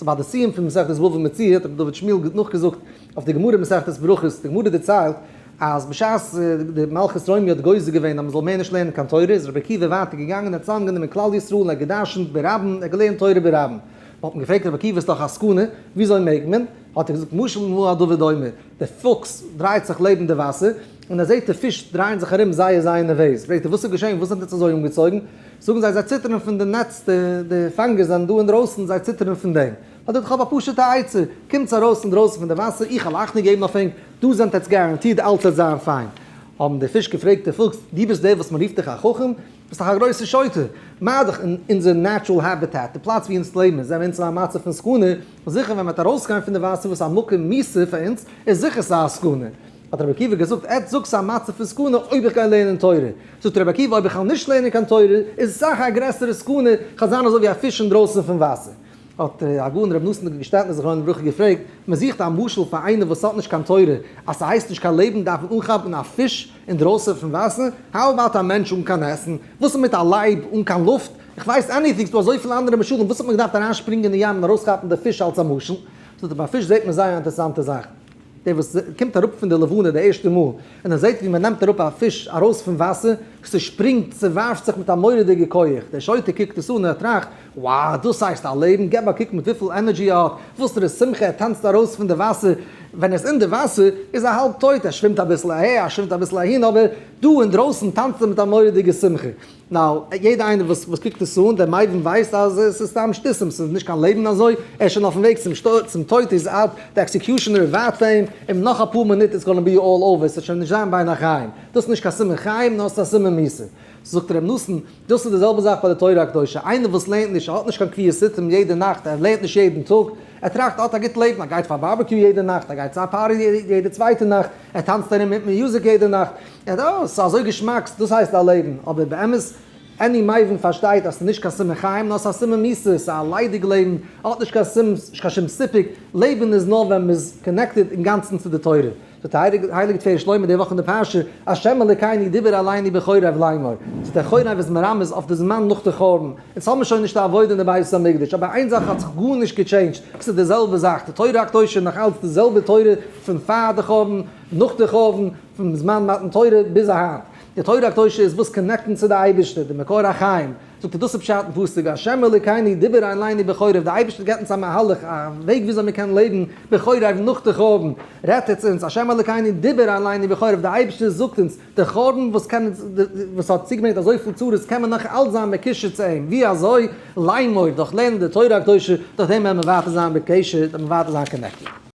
ביי די סיום פון מסכת בבא מציעא האט רבי דוד שמואל נאכגעזאגט אויף די גמרא מסכת ברכות, די גמרא דערציילט אז בשעת די מלכות רומי האט גוזר געווען אז מען זאל מער נישט לערנען קיין תורה איז רבי עקיבא ווייטער געגאנגען און האט צוזאמגענומען כלל ישראל און ער האט געדרשנט ברבים, ער האט געלערנט תורה ברבים. האט מען געפרעגט רבי עקיבא איז דאך א סכנה, וויאזוי מעג מען? האט ער געזאגט משל למה הדבר דומה, דער פוקס דרייט זיך לעבן די וואסער און ער זעט די פיש דרייען זיך ארום זייער זייער נערוועז, פרעגט ער וואס איז געשען וואס זענט עטס אזוי אנגעצויגן? זאגן זיי זיי ציטערן פון די נעץ, די פאנגערס זענען דא אינדרויסן, זיי ציטערן פון דעם. האט ער איך האב א פשוטע עצה, קומטס ארויס אינדרויסן פון די וואסער, איך וועל אכטונג געבן אויף ענק, דא זענט עטס guaranteed אלץ וועט זיין פיין. האבן די פיש געפרעגט די פוקס, דו ביסט דער וואס מען רופט דיך א חכם? ביסט דאך א גרויסע שוטה. מה דאך אין אונזער natural habitat, די פלאץ ווי אונז לעבן, זענען אונז אין א מצב פון סכנה, זיכער ווען מען וועט ארויסגיין פון די וואסער וואס איז א מקום מיתה פאר אונז, איז זיכער ס'איז א סכנה. האט רבי עקיבא געזאגט, עטס זאגט ס'איז א מצב פון סכנה אויב איך גיי לערנען תורה. זאגט רבי עקיבא, אויב איך וועל נישט לערנען קיין תורה, איז עס אסאך א גרעסערע סכנה, כ'וועל זיין אזוי ווי א פיש אינדרויסן פון וואסער. האט הגאון רבי נתן געשטעטנער זכרונו לברכה געפרעגט, מען זוכט א משל פאר איינער וואס האט נישט קיין תורה, אז ס'הייסט נישט קיין לעבן דארף מען אנכאפן א פיש אינדרויסן פון וואסער, how about א מענטש אן קיין עסן? וואס איז מיט א לייב אן קיין לופט? איך ווייס anything, ס'דא אזויפיל אנדערע משלים, וואס האט מען געדארפט אריינשפרינגען אין ים און ארויסכאפן די פיש אלס א משל? זאגט ער, ביי פיש זעט מען זייער א אינטערעסאנטע זאך. דער וואס קומט אראפ פון די לבנה די ערשטע מאל, און ער זעט ווי מען נעמט אראפ א פיש ארויס פון וואסער, ס'שפרינגט, ס'ווארפט זיך מיט א מורא'דיגע כח, דער שוטה קוקט עס אן און ער טראכט, wow, דאס הייסט א לעבן, געב א קוק מיט וויפיל energy ער האט, וואסערע שמחה ער טאנצט ארויס פון די וואסער, ווען ער איז אין די וואסער איז ער האלב טויט, ער שווימט אביסל אהער, ער שווימט אביסל אהין, אבער דא אינדרויסן טאנצט ער מיט א מורא'דיגע שמחה. Now, יעדער איינער וואס וואס קוקט עס אן, דער מבין ווייסט אז עס איז סתם שטותים, ס'איז נישט קיין לעבן אזוי, ער איז שוין אויפן וועג צום צום טויט, איז out, די executioner ווארט פאר אים, און נאך אפאר מינוט it's gonna be all over, ס'וועט שוין נישט זיין בין החיים. דאס איז נישט קיין סימן חיים, נאר ס'איז א סימן מיתה. זאגט ר' נתן, דאס איז די זעלבע זאך ביי די תורה הקדושה, איינער וואס לערנט נישט, ער האט נישט קיין קביעות עתים יעדע נאכט, ער לערנט נישט יעדן טאג, ער טראכט ער האט א גוט לעבן, ער גייט פאר barbecue יעדע נאכט, ער גייט צו א party יעדע צווייטע נאכט, ער טאנצט ארום מיט music יעדע נאכט, ער האט, אה, ס'איז אזוי געשמאק, דאס הייסט א לעבן, אבער באמת, any מבין פארשטייט אז ס'איז נישט קיין סימן חיים, נאר ס'איז א סימן מיתה, ס'איז א ליידיג לעבן, האט נישט קיין שום, קיין שום סיפוק, לעבן איז נאר ווען מ'איז connected אינגאנצן צו די תורה. זאגט די הייליגע תפארת שלמה די וואך אין די פרשה, השם אלוקינו דיבר אלינו בחורב לאמור, זאגט ער חורב איז מרמז אויף די זמן נאך די חורבן, אונז האבן שוין נישט די עבודה אין די בית המקדש, אבער איין זאך האט זיך גארנישט גע change ט, ס'איז די זעלבע זאך, די תורה הקדושה איז נאך אלץ די זעלבע תורה פון פאר די חורבן, נאך די חורבן, פון זמן מתן תורה ביז אהין. די תורה הקדושה איז וואס connect אונז צו די אייבערשטער, די מקור החיים. זאגט ער דאס איז פשט אין פסוק ה' אלוקינו דיבר אלינו בחורב, די אייבערשטער געבט אונז א מהלך, א וועג וויאזוי מען קען לעבן בחורב נאך די חורבן, רעדט ער צו אונז ה' אלוקינו דיבר אלינו בחורב, די אייבערשטער זאגט אונז, די חורבן וואס קען וואס האט צוגעברענגט אזויפיל צרות קען מען נאך אלץ זיין מקושר צו אים, ווי אזוי? לאמור, דורך לערנען די תורה הקדושה, דורך דעם וועלן מיר ווייטער זיין בקשר, וועלן מיר ווייטער זיין connected.